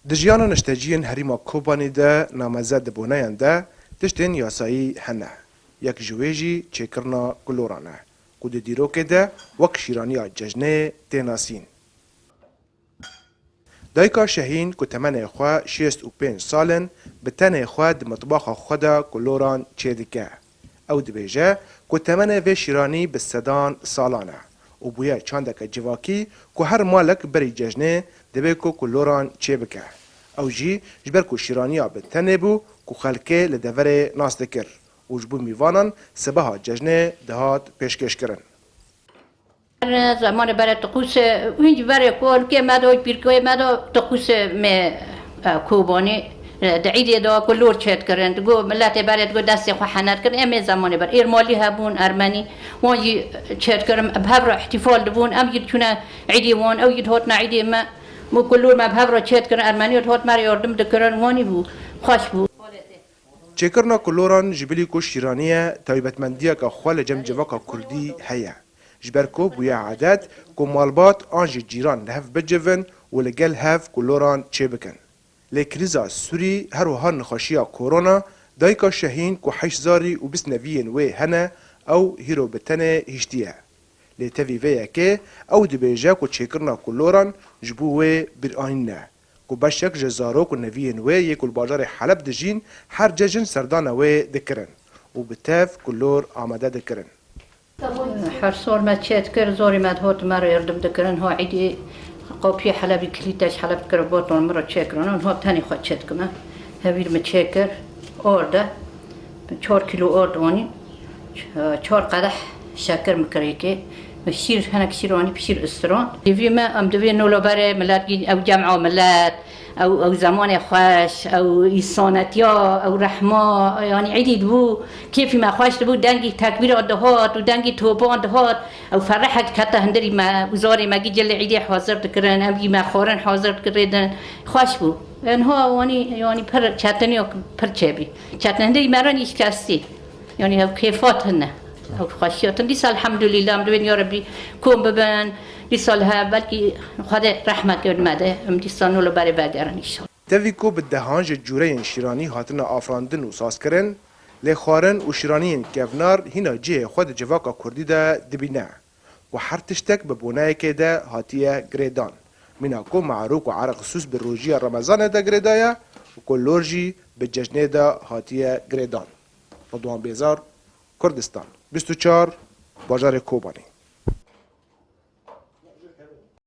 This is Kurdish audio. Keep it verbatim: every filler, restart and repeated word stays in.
Di jiyana nişteciyên herêma Kobanê de nameze di boneyan de tiştên yasayî hene. Yek ji wê jî çêkirina kuloran e, ku di dîrokê de wek şîraniya cejnê tê nasîn. Dayika Şehîn ku temenê xwe şêst û pênc sal in, bi tenê xwe di mitbaxa xwe de kuloran çêdike. Ew dibêje ku temenê vê şîranî bi sedan salan e û bûye çandeke civakî ku her malek berî cejnê divê ku kuloran çêbike. Ew jî ji ber ku şîraniya bi tenê bû ku xelkê li deverê nas dikir û ji bo mîvanan sibeha cejnê dihat pêşkêşkirin. Her zemanê berê tiqûsê, hîn ji berê kolkê me de, pîrkê me de tiqûsê me, e, Kobanê, e, di îdê de kulor çêdikirin. Digo miletê berê digo destê xwe hene dikirin. Em ê zemanê ber êrmalî hebûn, ermenî, wan jî çêdikirin, bi hev re îhtîfal dibûn. Em jî diçûne îdê wan, ew jî dihatina îdê me. Û kulor me bi hev re çêdikirin, ermenî dihat me re yardim dikirin, wanî bû, xweş bû. Çêkirina kuloran ji bilî ku şîranî ye, taybetmendiyeke xwe li cem civaka kurdî heye. Ji ber ku bûye edet ku malbat an jî cîran li hev bicivin û li gel hev kuloran çêbikin. Lê krîza Sûrî, her wiha nexweşiya korona, dayika Şehîn ku heşt zarî û bîst neviyên wê hene, ew hîro bi tenê hiştiye. Lê tevî vê yekê ew dibêje ku çêkirina kuloran ji bo wê bîranîn e, ku beşek ji zarok û neviyên wê yê ku li bajarê Heleb dijîn her cejn serdana wê dikirin û bi tev kulor amade dikirin. Her sor me çêdikir, zorî me dihot me re yardim dikirin. Ha îdî qopiyê Helebî kilîte ji Heleb dikir, boton min re çêkirin. Niha tenê xwe çêdikime. Hevîr min çêkir, orde. Çar kîlo ord anî, ç-, çar qedeh şeker min kirêkê, min şîr, hinek şîr anî, bi şîr istirand. Divî me, em divê nola berê milet gîn, ew cem'a milet, ew, ew zemanê xweş, ew îsanetiya, ew rehma, yanî îdî dibû, kêfî me xweş dibû, dengî tekbîra dihat û dengî topan dihat, ew ferehek kete hundirî me û zarê me gî cilê îdê hazir dikirin, em gî me xwarin hazir dikirêdin, xweş bû. Niha wanî, yanî pir çetiniya pir çêbî. Çetin hundirî me re nîşkestî. Yanî ew kêfa tune. Ew xweşiya tune. Dîsa elhamdulîllah, em divên ya Rebbî kom bibin. Dîsa li hev belkî Xwedê rehmet kir me de. Em dîsa nû li berê vegerin înşallah. Tevî ku bi dehan ji cûreyên şîranî hatine afirandin û sazkirin, lê xwarin û şîraniyên kevnar hîna cihê xwe di civaka kurdî de dibîne. Ku her tiştek bi boneyekê de hatiye girêdan. Mîna ku me'rûk û ereqsûs bi rojiya Remezanê de girêdaye û ku lor jî bi cejnê de hatiye girêdan. Ridwan Bêzar, Kurdistan bîst û çar, bajarê Kobanê.